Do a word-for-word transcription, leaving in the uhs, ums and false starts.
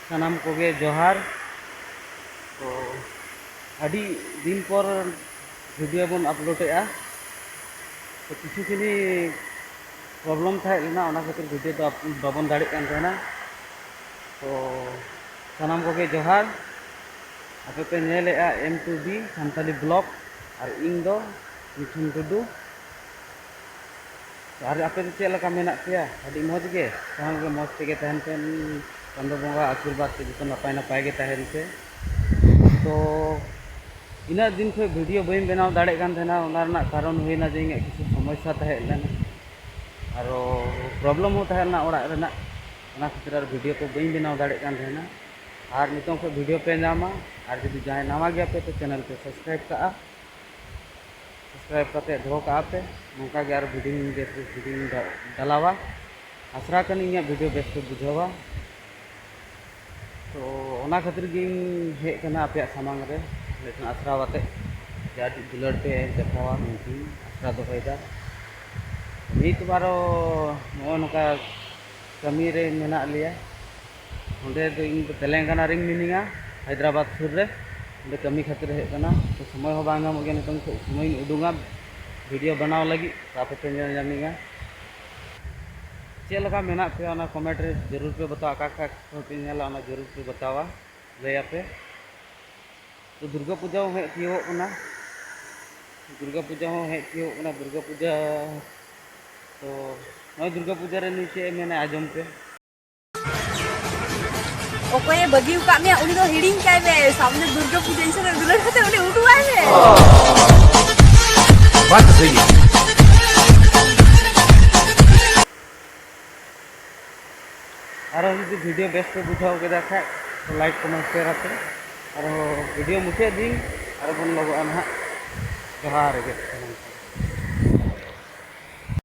ᱥᱟᱱᱟᱢ ᱠᱚᱜᱮ ᱡᱚᱦᱟᱨ᱾ ᱛᱚ, ᱟᱹᱰᱤ ᱫᱤᱱ ᱯᱚᱨ ᱵᱷᱤᱰᱤᱭᱳ ᱵᱚᱱ ᱟᱯᱞᱳᱰᱮᱜᱼᱟ᱾ ᱛᱚ, ᱠᱤᱪᱷᱩ ᱠᱤᱪᱷᱩ ᱯᱨᱚᱵᱞᱮᱢ ᱛᱟᱦᱮᱸ ᱞᱮᱱᱟ, ᱚᱱᱟ ᱠᱷᱟᱹᱛᱤᱨ ᱵᱷᱤᱰᱤᱭᱳ ᱫᱚ ᱟᱯᱞᱳᱰ ᱵᱟᱵᱚᱱ ᱫᱟᱲᱮᱭᱟᱜ ᱠᱟᱱ ᱛᱟᱦᱮᱱᱟ᱾ ᱛᱚ, ᱥᱟᱱᱟᱢ ᱠᱚᱜᱮ ᱡᱚᱦᱟᱨ᱾ ᱟᱯᱮ ᱯᱮ ᱧᱮᱞᱮᱜᱼᱟ M two B Santali blog, ᱟᱨ ᱤᱧ ᱫᱚ ᱢᱤᱴᱷᱩᱱ ᱴᱩᱰᱩ᱾ ᱟᱨ ᱟᱯᱮ ᱫᱚ ᱪᱮᱫ ᱞᱮᱠᱟ ᱢᱮᱱᱟᱜ ᱯᱮᱭᱟ? ᱟᱹᱰᱤ ᱢᱚᱡᱽ ᱜᱮ? ᱥᱟᱱᱟᱢ ᱜᱮ ᱢᱚᱡᱽ ᱛᱮᱜᱮ ᱛᱟᱦᱮᱱ ᱯᱮ, ᱪᱟᱸᱫᱚ ᱵᱚᱸᱜᱟ ᱟᱥᱤᱨᱵᱟᱫᱽ ᱛᱮ ᱡᱚᱛᱚ ᱱᱟᱯᱟᱭ ᱱᱟᱯᱟᱭ ᱜᱮ ᱛᱟᱦᱮᱱ ᱯᱮ᱾ ᱛᱚ, ᱤᱱᱟᱹᱜ ᱫᱤᱱ ᱠᱷᱚᱱ ᱵᱷᱤᱰᱤᱭᱳ ᱵᱟᱹᱧ ᱵᱮᱱᱟᱣ ᱫᱟᱲᱮᱭᱟᱜ ᱠᱟᱱ ᱛᱟᱦᱮᱱᱟ, ᱚᱱᱟ ᱨᱮᱱᱟᱜ ᱠᱟᱨᱚᱱ ᱦᱩᱭᱱᱟ ᱡᱮ ᱤᱧᱟᱹᱜ ᱠᱤᱪᱷᱩ ᱥᱚᱢᱚᱥᱥᱟ ᱛᱟᱦᱮᱸ ᱞᱮᱱᱟ᱾ ᱟᱨᱚ ᱯᱨᱚᱵᱞᱮᱢ ᱦᱚᱸ ᱛᱟᱦᱮᱸ ᱞᱮᱱᱟ ᱚᱲᱟᱜ ᱨᱮᱱᱟᱜ, ᱚᱱᱟ ᱠᱷᱟᱹᱛᱤᱨ ᱟᱨ ᱵᱷᱤᱰᱤᱭᱳ ᱠᱚ ᱵᱟᱹᱧ ᱵᱮᱱᱟᱣ ᱫᱟᱲᱮᱭᱟᱜ ᱠᱟᱱ ᱛᱟᱦᱮᱱᱟ᱾ ᱟᱨ ᱱᱤᱛᱚᱝ ᱠᱷᱚᱱ ᱵᱷᱤᱰᱤᱭᱳ ᱯᱮ ᱧᱟᱢᱟ᱾ ᱟᱨ ᱡᱩᱫᱤ ᱡᱟᱦᱟᱸᱭ ᱱᱟᱣᱟ ᱜᱮᱭᱟ ᱯᱮ, ᱛᱚ ᱪᱮᱱᱮᱞ ᱯᱮ ᱥᱟᱵᱥᱠᱨᱟᱭᱤᱵ ᱠᱟᱜᱼᱟ᱾ ᱥᱟᱵᱥᱠᱨᱟᱭᱤᱵ ᱠᱟᱛᱮ ᱫᱚᱦᱚ ᱠᱟᱜᱼᱟ ᱯᱮ, ᱱᱚᱝᱠᱟ ᱜᱮ ᱟᱨ ᱵᱷᱤᱰᱤᱭᱳ ᱵᱮᱥ ᱵᱮᱥ ᱵᱷᱤᱰᱤᱭᱳᱧ ᱰᱟ-, ᱰᱟᱞᱟᱣᱟ᱾ ᱟᱥᱨᱟ ᱠᱟᱹᱱᱟᱹᱧ ᱤᱧᱟᱹᱜ ᱵᱷᱤᱰᱤᱭᱳ ᱵᱮᱥ ᱯᱮ ᱵᱩᱡᱷᱟᱹᱣᱟ᱾ ᱛᱚ, ᱚᱱᱟ ᱠᱷᱟᱹᱛᱤᱨ ᱜᱤᱧ ᱦᱮᱡ ᱠᱟᱱᱟ ᱟᱯᱮᱭᱟᱜ ᱥᱟᱢᱟᱝ ᱨᱮ, ᱢᱤᱫᱴᱮᱱ ᱟᱥᱨᱟ ᱟᱛᱮ ᱡᱮ ᱟᱹᱰᱤ ᱫᱩᱞᱟᱹᱲ ᱯᱮ ᱫᱮᱠᱷᱟᱣᱟ ᱢᱮᱱᱛᱮᱧ ᱟᱥᱨᱟ ᱫᱚᱦᱚᱭᱮᱫᱟ᱾ ᱱᱤᱛ ᱵᱟᱨᱚ ᱱᱚᱜᱼᱚ ᱱᱚᱝᱠᱟ ᱠᱟᱹᱢᱤ ᱨᱮ ᱢᱮᱱᱟᱜ ᱞᱮᱭᱟ᱾ ᱱᱚᱸᱰᱮ ᱫᱚ ᱤᱧ ᱫᱚ ᱛᱮᱞᱮᱝᱜᱟᱱᱟ ᱨᱮᱧ ᱢᱤᱱᱟᱹᱧᱟ, ᱦᱟᱭᱫᱨᱟᱵᱟᱫᱽ ᱥᱩᱨ ᱨᱮ᱾ ᱚᱸᱰᱮ ᱠᱟᱹᱢᱤ ᱠᱷᱟᱹᱛᱤᱨ ᱦᱮᱡ ᱠᱟᱱᱟ᱾ ᱛᱚ, ᱥᱚᱢᱚᱭ ᱦᱚᱸ ᱵᱟᱝ ᱧᱟᱢᱚᱜ ᱜᱮᱭᱟ, ᱱᱤᱛᱚᱝ ᱥᱚᱢᱚᱭᱤᱧ ᱩᱰᱩᱝᱟ ᱵᱷᱤᱰᱤᱭᱳ ᱵᱮᱱᱟᱣ ᱞᱟᱹᱜᱤᱫ, ᱛᱚ ᱟᱯᱮ ᱯᱮ ᱧᱮᱞ ᱧᱟᱢᱤᱧᱟ᱾ ᱪᱮᱫ ᱞᱮᱠᱟ ᱢᱮᱱᱟᱜ ᱯᱮᱭᱟ ᱚᱱᱟ ᱠᱚᱢᱮᱱᱴ ᱨᱮ ᱡᱟᱹᱨᱩᱲ ᱯᱮ ᱵᱟᱛᱟᱣᱟ, ᱚᱠᱟ ᱚᱠᱟ ᱠᱷᱚᱱ ᱯᱮ ᱧᱮᱞᱟ, ᱚᱱᱟ ᱡᱟᱹᱨᱩᱲ ᱯᱮ ᱵᱟᱛᱟᱣᱟ, ᱞᱟᱹᱭᱟᱯᱮ᱾ ᱛᱚ, ᱫᱩᱨᱜᱟᱹ ᱯᱩᱡᱟᱹ ᱦᱚᱸ ᱦᱮᱡ ᱛᱤᱭᱳᱜᱚᱜ ᱠᱟᱱᱟ, ᱫᱩᱨᱜᱟᱹ ᱯᱩᱡᱟᱹ ᱦᱚᱸ ᱦᱮᱡ ᱛᱤᱭᱳᱜᱚᱜ ᱠᱟᱱᱟ, ᱫᱩᱨᱜᱟᱹ ᱯᱩᱡᱟᱹ᱾ ᱛᱚ, ᱱᱚᱜᱼᱚᱭ ᱫᱩᱨᱜᱟᱹ ᱯᱩᱡᱟᱹ ᱨᱮ ᱱᱩᱭ ᱪᱮᱫ ᱮ ᱢᱮᱱᱟ, ᱟᱸᱡᱚᱢ ᱯᱮ᱾ ᱚᱠᱚᱭᱮ ᱵᱟᱹᱜᱤ ᱟᱠᱟᱫ ᱢᱮᱭᱟ, ᱩᱱᱤ ᱫᱚ ᱦᱤᱲᱤᱧ ᱠᱟᱭ ᱢᱮ᱾ ᱥᱟᱢᱱᱮ ᱫᱩᱨᱜᱟᱹ ᱯᱩᱡᱟᱹ, ᱤᱧ ᱥᱟᱞᱟᱜ ᱫᱩᱞᱟᱹᱲ ᱠᱟᱛᱮ ᱩᱱᱤ ᱩᱰᱩᱠ ᱟᱭ ᱢᱮ᱾ ᱵᱟᱛ ᱥᱟᱦᱤ ᱦᱟᱭ᱾ ᱟᱨᱚ ᱡᱩᱫᱤ ᱵᱷᱤᱰᱤᱭᱳ ᱵᱮᱥ ᱯᱮ ᱵᱩᱡᱷᱟᱹᱣ ᱠᱮᱫᱟ ᱠᱷᱟᱡ, ᱛᱚ ᱞᱟᱭᱤᱠ, ᱠᱚᱢᱮᱱᱴ, ᱥᱮᱭᱟᱨ ᱟᱯᱮ᱾ ᱟᱨᱚ ᱵᱷᱤᱰᱤᱭᱳ ᱢᱩᱪᱟᱹᱫ ᱫᱤᱱ ᱟᱨᱚ ᱵᱚᱱ ᱞᱚᱜᱚᱜᱼᱟ ᱱᱟᱦᱟᱜ᱾ ᱡᱚᱦᱟᱨ ᱜᱮ ᱥᱟᱱᱟᱢ ᱠᱚ᱾